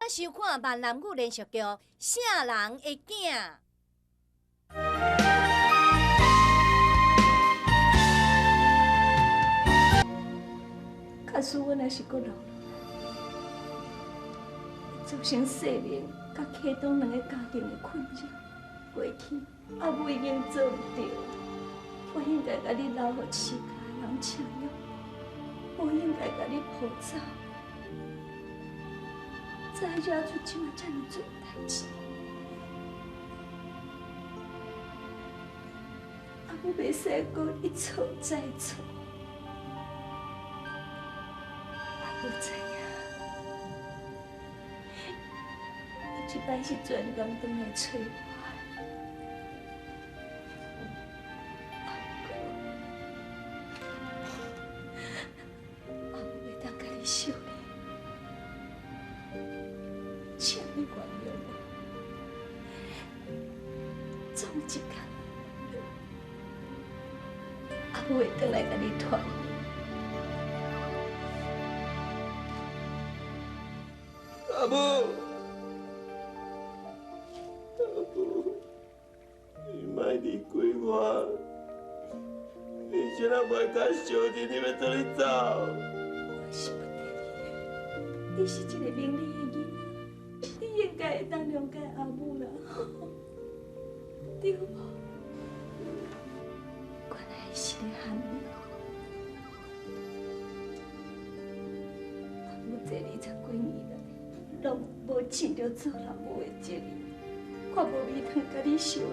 咱收看閩南語連續劇《聖人的囝》。假使阮若是閣留落來，造成世明佮啟東兩个家庭的困擾。過去阿母已經做毋對，我應該共你留予飼跤的人請養，無應該共你抱走，才惹出這馬遮爾濟代誌。阿母袂使閣一錯再錯。阿母知影，你這擺是專工轉來揣我。阿母袂當共你相離，請你原諒我。總有一天，阿母會轉來共你團圓。阿母，阿母，你莫離開我，你這若袂共相認，你欲倒咧走？我是不得你的，你是一个明理的囡仔，你應該會當諒解阿母啦，對無？原來是咧喊你，阿母這20幾年來，攏無盡著做人母的責任，我無面通共你相見，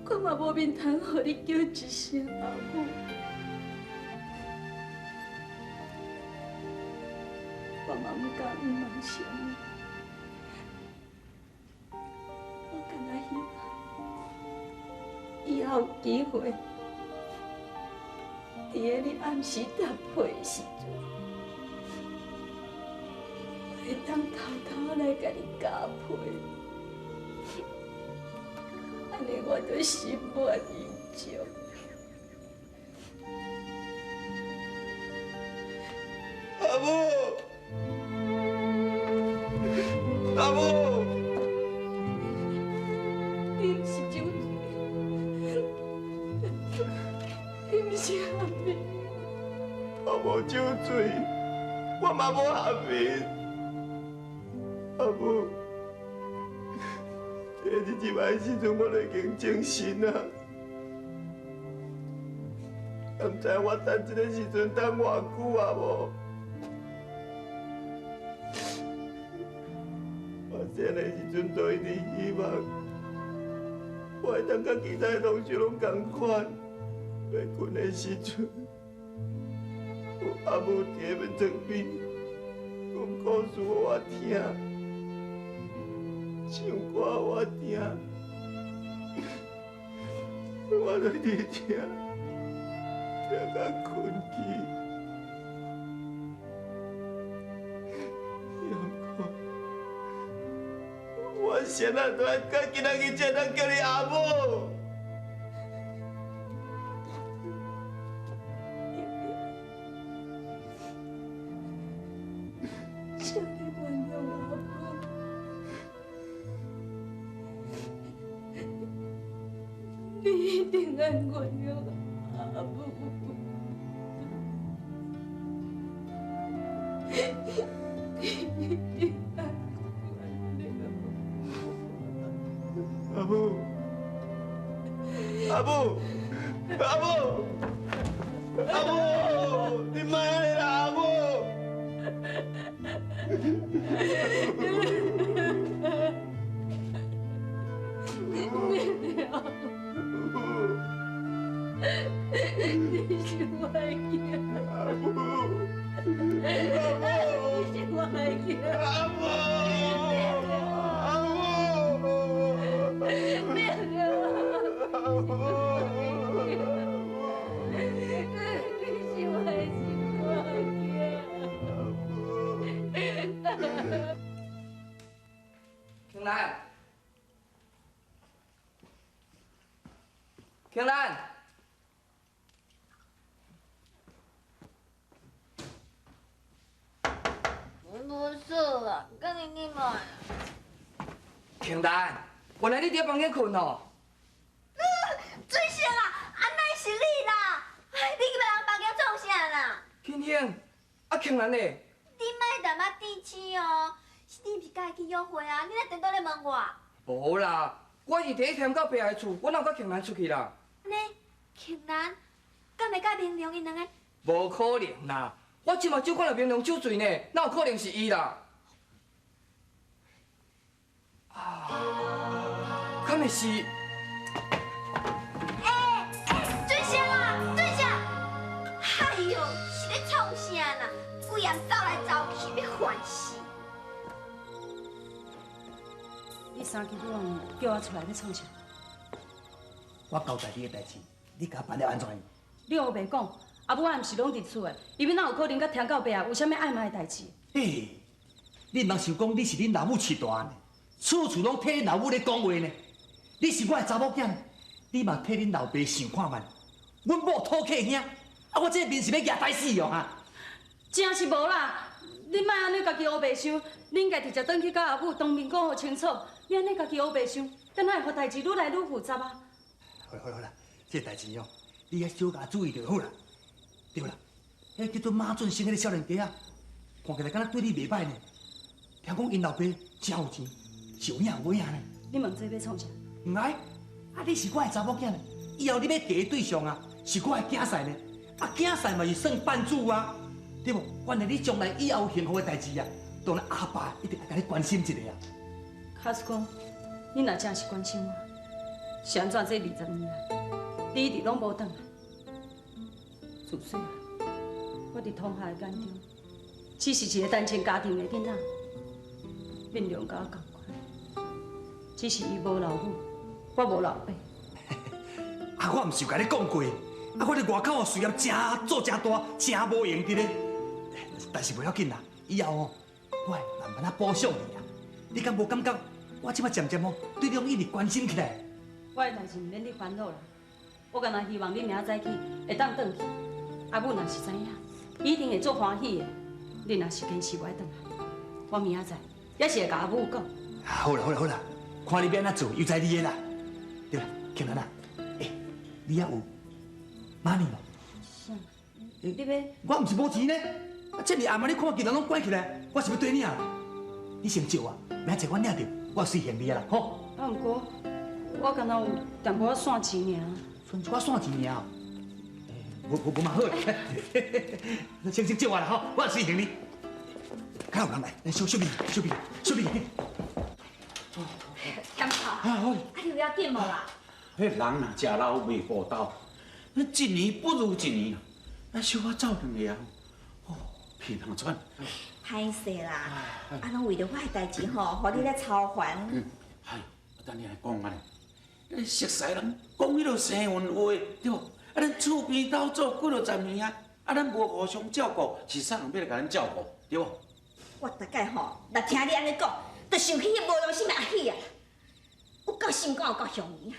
我嘛無面通予你叫一聲阿母。我嘛毋敢毋問啥物，我干焦希望以後有機會，佇咧你暗時搭被的時陣，會當偷偷來共你咬被，按呢我就心滿意足。阿母，阿母，你毋是酒醉，你毋是阿明。我無酒醉，我嘛無阿明。阿母，這日入來的時陣，我就已經精神啊。毋知我等這个時陣等偌久啊無？我細漢的時陣就一直希望，我會當佮其他的同學攏仝款，欲睏的時陣，有阿母佇咧床邊講故事予我聽，唱歌予我聽，我就一直聽，聽到睏去。毋過，我現在都愛到今仔日才當叫你阿母。請你原諒阿母，你一定愛原諒阿母。你一定愛原諒。阿母，阿母，阿母，阿母，你莫按呢啦，阿母。你是我的囝，阿母，你是我的囝。阿母，阿母，阿母，你是我的心肝囝。庆蘭，慶蘭，無无锁啦，赶紧去买。庆兰，原来你伫房间睏哦。水生啊，啊哪是你啦？你去别人房间创啥啦？庆兴，啊庆兰咧？你莫踮仔甜鼠哦，是你毋是佮伊去约会啊？你哪颠倒咧问我？无啦，我是伫咧添到爸的厝，我哪有佮庆兰出去啦？呢，庆兰，敢会佮明良𪜶两个？无可能啦！我这目睭看著明良酒醉呢，哪有可能是伊啦？啊，敢会是？欸欸，水生啊，水生！哎哟，是咧创啥啦？规暗走来走去，欲烦死！你三更半暝叫我出来欲创啥？我交代你的代志，你共我办了按怎样？你乌白讲，阿母仔毋是拢伫厝的，伊欲哪有可能佮天狗爸有啥物暧昧的代志？欸，你毋通想讲你是恁老母饲大呢，处处拢替恁老母咧讲话呢。你是我的查某囝，你嘛替恁老爸想看觅。阮某讨客兄，啊，我这面是欲举歹死哦哈！真是无啦，你莫按呢家己乌白想，你应该直接转去佮阿母当面讲予清楚。你按呢家己乌白想，敢若会予代志愈来愈复杂啊！好啦好啦好啦，这个代志哦，你爱小加注意就好啦。对啦，彼个叫做马俊生彼个少年家仔，看起来敢若对你袂䆀呢。听讲𪜶老爸真有钱，是有影无影呢？你问这欲创啥？毋爱，啊你是我的查某囝呢，以后你欲嫁的对象啊，是我的囝婿呢。啊囝婿嘛是算伴子啊，对无？关键你将来以后有幸福的代志啊，当然阿爸一定爱共你关心一下啊。假使讲，你若真是关心我，是按怎这20年来，你一直拢无转来？自细汉，我伫同学的眼中，只是一个单亲家庭的囡仔。面容佮我仝款，只是伊无老母，我无老爸。啊，我毋是有共你讲过，啊，我伫外口事业真做真大，真无闲伫咧。但是袂要紧啦，以后哦，我会慢慢仔补偿你啦。你敢无感觉我这摆渐渐哦，对你拢一直关心起来？我的代志毋免你烦恼啦，我干焦希望你明仔早起会当转去。阿母若是知影，伊一定会足欢喜的。你若是坚持无爱转来，我明仔载也是会共阿母讲。好啦好啦好啦，看你欲按怎做，由在你的啦。对啦，庆兰啊，欸，你犹有 money 无？啥？你欲？我毋是无钱呢。啊，这尔暗啊，你看我金人拢关起来，我是欲缀领。你先借我，明仔载我领著，我随还你啊啦，吼。啊，毋过我敢若有淡薄仔散钱尔。剩一寡散钱尔。无无无嘛好，先先借我啦吼，我随还你。敢有人来？来，小小美，小美，小美。添头，啊，你有要紧无啦？彼人若食老袂顾斗，那一年不如一年，啊，小可走两个啊，哦，鼻通喘。歹势啦，啊，拢为著我的代志吼，予你咧操烦。嗯，哎，等你来讲按呢，你熟似人讲彼落生分话，对无？啊，咱厝边斗做几落十年啊，啊，咱无互相照顾，是啥人欲来共咱照顾，对无？我逐摆吼，若听你按呢讲，就想起彼无良心的阿喜啊，有够心肝，有够凶啊！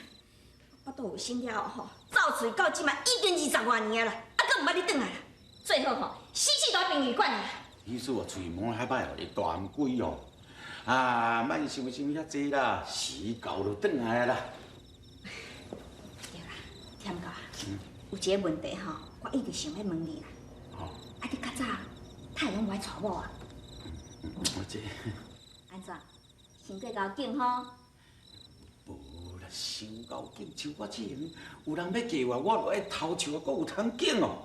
我肚有生了后吼，走出去到这摆已经20外年啊啦，啊，阁毋捌你转来啦，最好吼，死死佇殡仪馆啦。意思哦，喙毛较歹哦，会大毋鬼哦。啊，莫想想遐济啦，时到就转来啦。对啦，添狗啊，有一个问题吼，我一直想欲问你啦。哦。啊，你较早，太拢无爱娶某啊？我这。按怎？伤过𠢕紧吼？无啦，伤𠢕紧，像我这样，有人欲嫁我，我就爱偷笑，阁有通拣哦。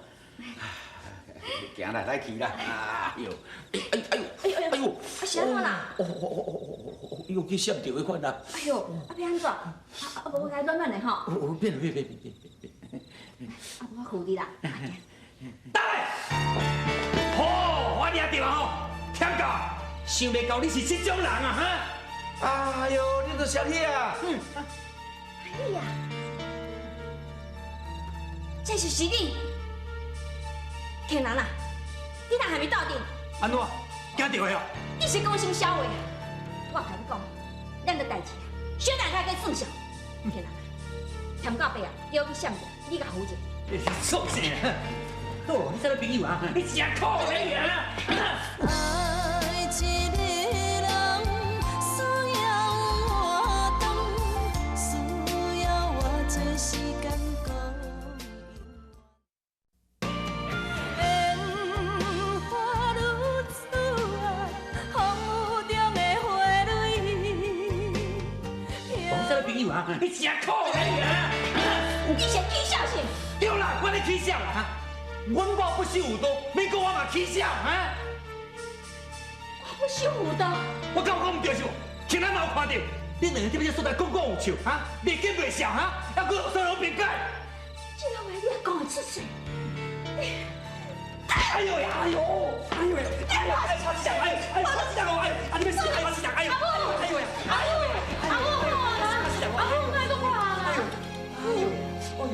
行啦，来去啦！哎呦，哎哎呦，哎呦，啊是按怎啦？哦哦哦哦哦哦，又去闪著彼款啦！哎呦，啊欲按怎？啊啊无我共你暖暖的吼。哦，免免免免免。啊无我扶你啦。等下，好，我掠著啊吼，添狗，想袂到你是这种人啊哈！哎呦，你著熟彼啊！嗯。哎呀，这是是你。天人啊，你哪还没到阵？按怎？惊著的哦？你是讲啥笑话？我共你讲，咱的代志，小等下再算数。天人啊，添到爸啊，叫去闪著，你共扶者。你创啥？好，你啥物朋友啊？你真可怜啊！爱一个人需要活動，需要偌濟時間孤緣花女子啊，風雨中的花蕊。講啥物朋友啊？你真可憐啊！你是起笑是？對啦，我咧起笑啦哈！阮某不守婦道，免講我嘛起笑哈！我不守婦道，我敢有講毋對是無？前咱嘛有看著，你兩个佇這所在講講有笑哈，袂見袂笑哈，猶閣說攏辯解。這個話你也講會出喙？哎呦呀！哎呦！哎呦呀！哎呦！哎呦！哎呦！哎呦！哎呦！啊！你欲死！哎呦！哎呦！哎呦呀！哎呦呀！阿母，阿母，莫閣看啦！哎呦！哎呦！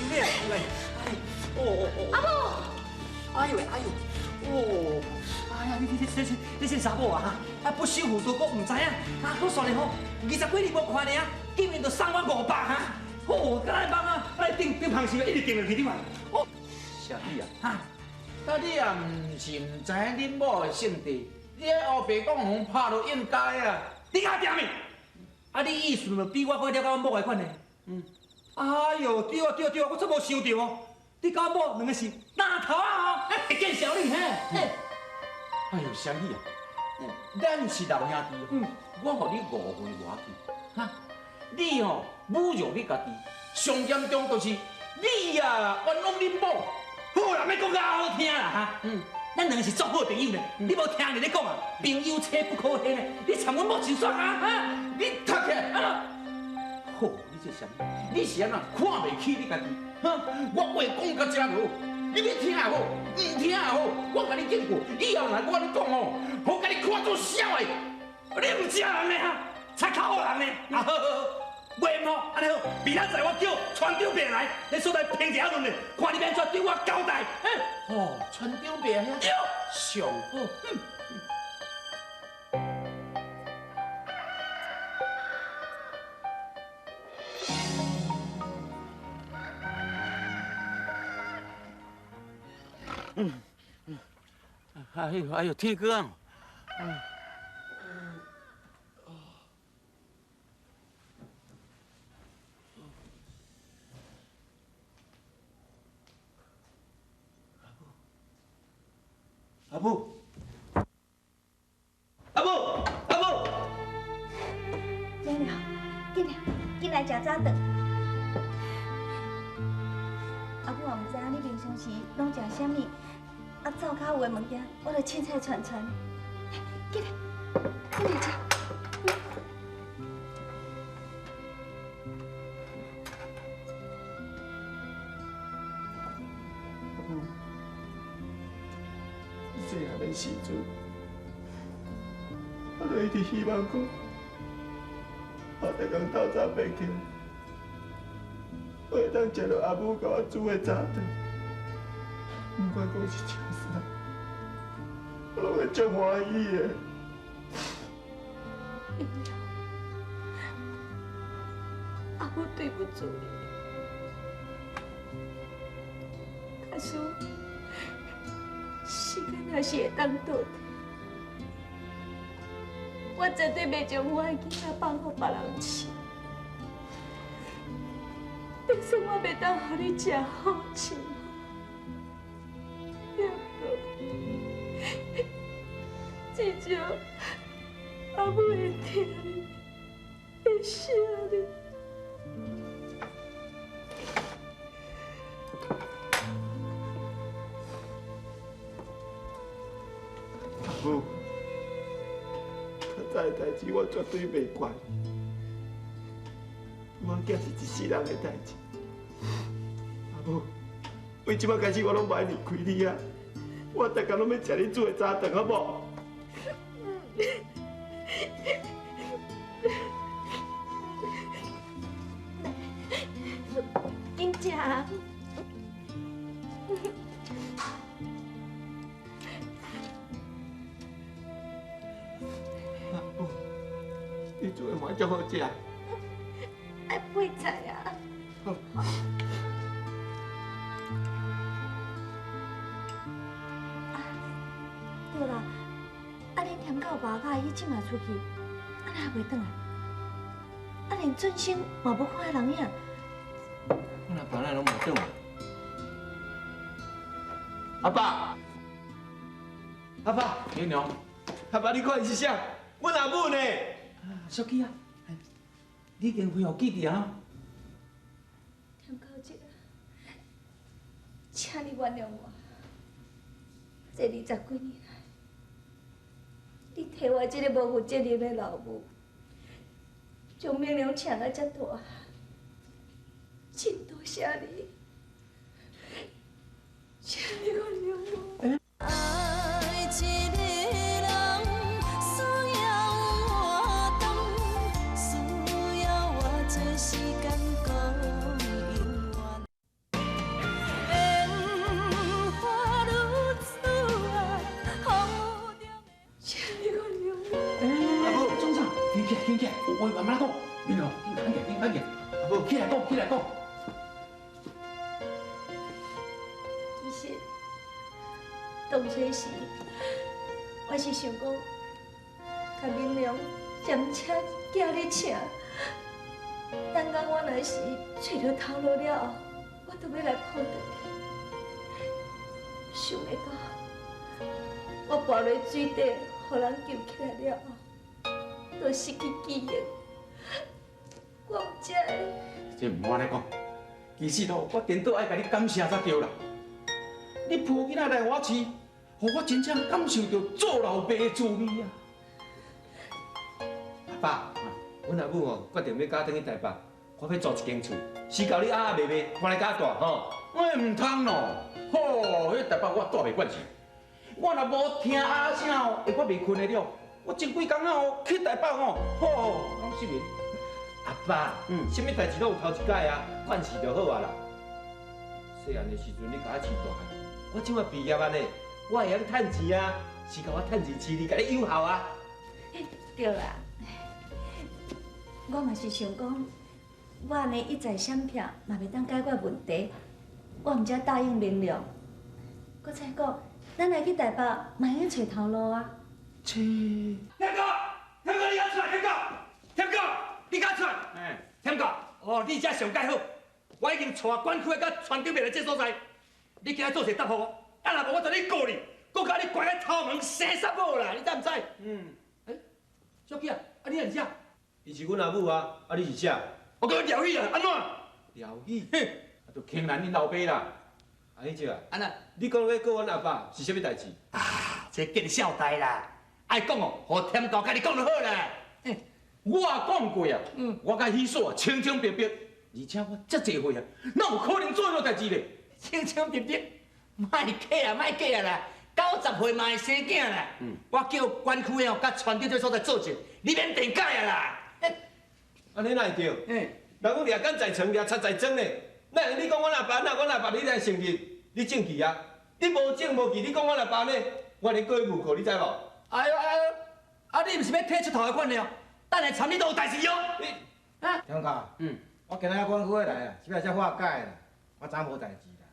你来！哦哦哦！阿母！哎呦哎呦！哦！哎呀，你这查某啊，啊不守妇道，阁毋知影，啊，阁煞咧吼，20幾年無看爾，見面就送我500哈！哦，敢若夢啊，來頂頂芳心一直頂落去，你看。哦，小李啊，哈，啊你也毋是毋知影恁某的性地，你愛烏白講，予拍落應該啊。你較恬的，啊你意思咪比我閣了解阮某的款呢？嗯。哎呦，對啊對啊對啊，我真無想著哦。你佮阮某兩个是大頭啊吼，會見笑你嘿。哎呦，小李啊，咱是老兄弟，我予你誤會無要緊，哈，你吼侮辱你家己，上嚴重就是你啊冤枉恁某。好啦，莫講較好聽啦哈。嗯，咱兩个是足好的朋友呢，你無聽人咧講啊？朋友妻不可欺呢，你讒阮某真爽啊哈！你讀起來啊！好，你這啥物？你是按怎看袂起你家己？哈！我話講到這好，你欲聽也好，毋聽也好，我共你警告，以後若我咧講吼，我共你看做痟的。你毋食人呢哈？賊口人呢？啊好好好，袂吼，按呢好，明仔載我叫船長伯來，你所在評一下論咧，看你欲按怎對我交代。哦，船長伯遐上好。哎呦哎呦，天光啊！阿母，阿母，阿母，明亮，緊來，緊來食早頓。阿母也毋知影你平常時攏食啥物，啊，灶跤有的物件，我就凊彩傳傳。緊來，緊來食。細漢的時陣，我就一直希望講，我逐工透早爬起來，我會當食著阿母共我煮的早頓，不管講是食啥，我攏會足歡喜的。阿母對不住你，假使時間若是會當倒退，我絕對袂將我的囡仔放予別人飼。就算我袂當予你食好穿好，也毋過至少阿母會疼你，會惜你。阿母，較早的代誌我絕對袂怪你，我囝是一世人的代誌。阿母，為這擺開始我攏無愛離開你啊！我逐工攏欲食你煮的早頓，好無？緊食啊！阿母，你煮的嘛足好食。愛配菜啊！好。啊，對啦，啊恁爸佮阿喜這馬出去，按呢還袂轉來？啊，連俊生嘛無看彼人影。阮阿爸哪會攏無轉來？阿爸，阿爸，明良，阿爸，你看是啥？阮阿母呢？小琪啊，你已經恢復記憶啊？田高姐，請你原諒我。這20幾年來，你替我這个無負責任的老母，將明良請到這大，真多謝你，請你原諒我。愛一个人需要偌長，需要偌濟時間，閣永遠。煙花女子啊，風雨中。請你原諒我。阿母，總長，緊起來，緊起來，有話慢慢講。明良，緊起來，緊起來，阿母起來講，起來講。其實當初時，我是想講，共明良踮車寄咧請，等到我若是揣著頭路了後，我就欲來抱轉去。想袂到，我跋落水底，予人救起來了後，就失去記憶。我毋知。這毋好按呢講，其實哦，我顛倒愛共你感謝才對啦。你抱囡仔來予我飼，予我真正感受著做老爸的滋味啊！阿爸，阮阿母吼決定欲佮我轉去台北，我欲租一間厝，是共你阿阿妹妹搬來佮我住吼。我毋通咯，吼，彼台北我住袂慣勢。我若無聽阿聲哦，會我袂睏會了。我前幾工哦去台北哦，吼，攏失眠。阿爸，啥物代誌攏有頭一擺啊，慣勢就好啊啦。細漢的時陣你共我飼大漢，我這馬畢業按呢，我會曉趁錢啊，是共我趁錢飼你，共你養孝啊。對啦，我嘛是想講，我按呢一再閃避，嘛袂當解決問題，我毋才答應明良。閣再講，咱來去台北嘛會用揣頭路啊。切！天哥，天哥，你敢出來？天哥，天哥，你敢出來？天哥，哦，你這上蓋好，我已經帶管區的佮船長來這所在，你今仔做一個答覆我，啊若無我就你告你，閣共你關喺頭毛生殺某啦，你知毋知？嗯。欸，小琪啊，啊你是啥？伊是阮阿母啊，啊你是啥？我叫廖宇啊，按怎？廖宇，哼，啊，就坑咱恁老爸啦。阿彼只啊，按怎？你講欲告阮阿爸是啥物代誌？啊，這見笑代啦，愛講哦，予添高佮你講就好啦。我講過啊，我佮喜嫂啊清清白白，而且我遮濟歲啊，哪有可能做彼落代誌咧？清清白白，莫假啊，莫假啊啦！90歲嘛會生囝啦。我叫管區的哦，佮船長這所在作證，你免辯解啊啦。按呢哪會對？人講掠姦在床，掠賊在裝咧。哪會你講阮阿爸，哪阮阿爸你來承認？你證據啊？你無證無據，你講阮阿爸呢？我來告你誣告，你知無？哎呦哎呦，啊你毋是欲提出頭的款的哦？等下參你都有代誌哦。你啊，天哥，我今仔管區的來啊，是欲來遮化解啦，我早無代誌啦。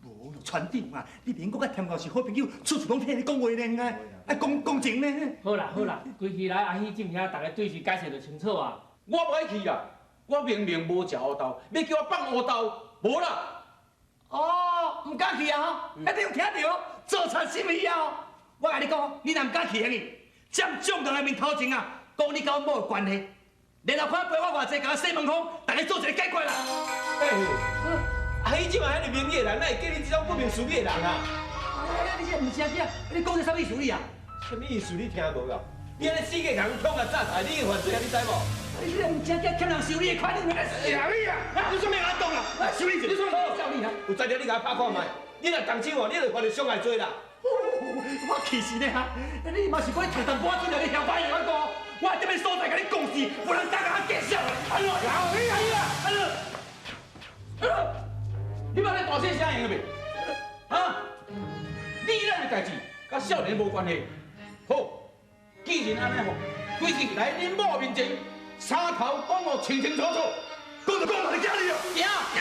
無船長啊，你免閣佮添高是好朋友，處處攏聽你講話呢，愛講公情呢。好啦好啦，規氣來阿喜進遐，逐家對質解釋就清楚啊。我無愛去啦，我明明無食烏豆，欲叫我放烏豆，無啦。哦，毋敢去啊吼，啊你有聽著？做賊心虛啊！我共你講，你若毋敢去，兄踮眾人的面頭前啊，講你佮阮某有關係，然後看賠我偌濟，共我洗門風，逐家做一個解決啦。欸，阿喜這馬遐爾明義的人，哪會嫁你這種不明事理的人啊？哎，你這毋是啊？你講這啥意思你啊？啥物意思你聽無啊？你按呢死個人創啊詐財，你已經犯罪啊！你知無？你這毋正經欠人收你的款，你毋該死啊你啊！你做咩阿動啊？我收你，你做咩收你啊？有才調你共我拍看覓，你若動手哦，你就犯著傷害罪啦。我氣死你哈！你嘛是講你讀淡薄仔書，你曉擺我講，我佇這個所在共你共事，無人敢共我計數。哎呦，哎呀，哎呦，你捌咧大細聲用的袂？啊？你咱的代誌佮少年無關係。好，既然按呢吼，規矩來恁某面前，三頭講予清清楚楚，講就講，你驚你哦，行。